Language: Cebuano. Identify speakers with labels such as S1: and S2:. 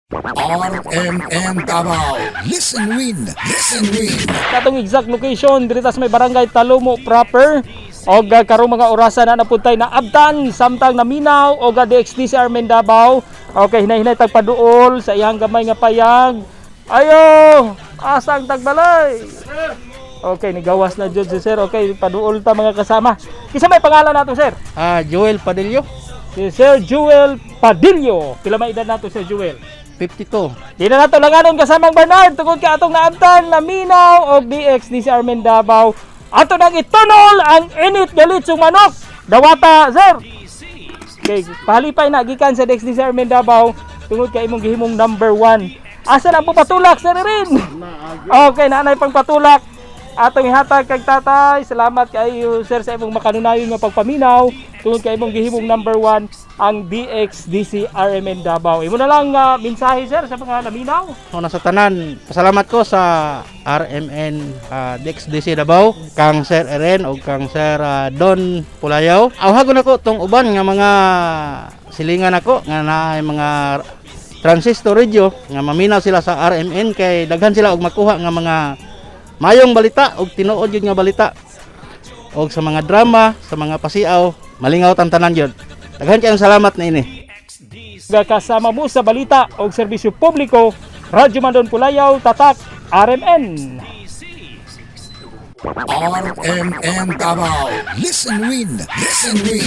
S1: RMN Davao. Listen win, listen win.
S2: Katong exact location diri ta sa may Barangay Talomo proper og karong mga orasan na napuntay na abtan samtang naminaw og DXDC RMN Davao. Okay, hinay-hinay tagpaduol sa iyang gamay nga payag. Ayo, asang tagbalay. Okay, nigawas na jud si sir. Okay, paduol ta, mga kasama. Kinsa may pangalan nato, sir?
S3: Ah, Joel Padillo.
S2: Si Sir Joel Padillo. Pila may edad nato, Sir Joel?
S3: 52.
S2: Di na nato langanon, kasamang Bernard, tungod kay atong naabtan naminaw og DXDC RMN Davao. Ato nang itunol ang init galit sa manok. Dawata, sir. Okay, pahalipay na gikan sa DXDC RMN Davao tungod kay imong gihimong number 1. Asa na po patulak, Sir Erin? Okay, naanay pang patulak. Atong ihatag kag tatay. Salamat kaayo, sir, sa imong makanunayon nga pagpaminaw tungod kay imong gihimong number 1 ang DXDC RMN Davao. Imo na lang mensahe, sir, sa mga naminaw.
S3: Una sa tanan, pasalamat ko sa RMN DXDC Davao, kang Sir Eren o kang Sir Don Pulayaw. Awhagon ako tong uban nga mga silingan ako nga naay mga transistor radio nga maminaw sila sa RMN kay daghan sila og makuha nga mga mayong balita og tinuod yun nga balita og sa mga drama, sa mga pasiaw, malingaw tan tanan yun. Daghan kayong salamat na ini.
S2: Kasama mo sa balita og serbisyo publiko, Radyo Mandon Pulayaw, Tatak, RMN.
S1: RMN Davao. Listen win, listen win.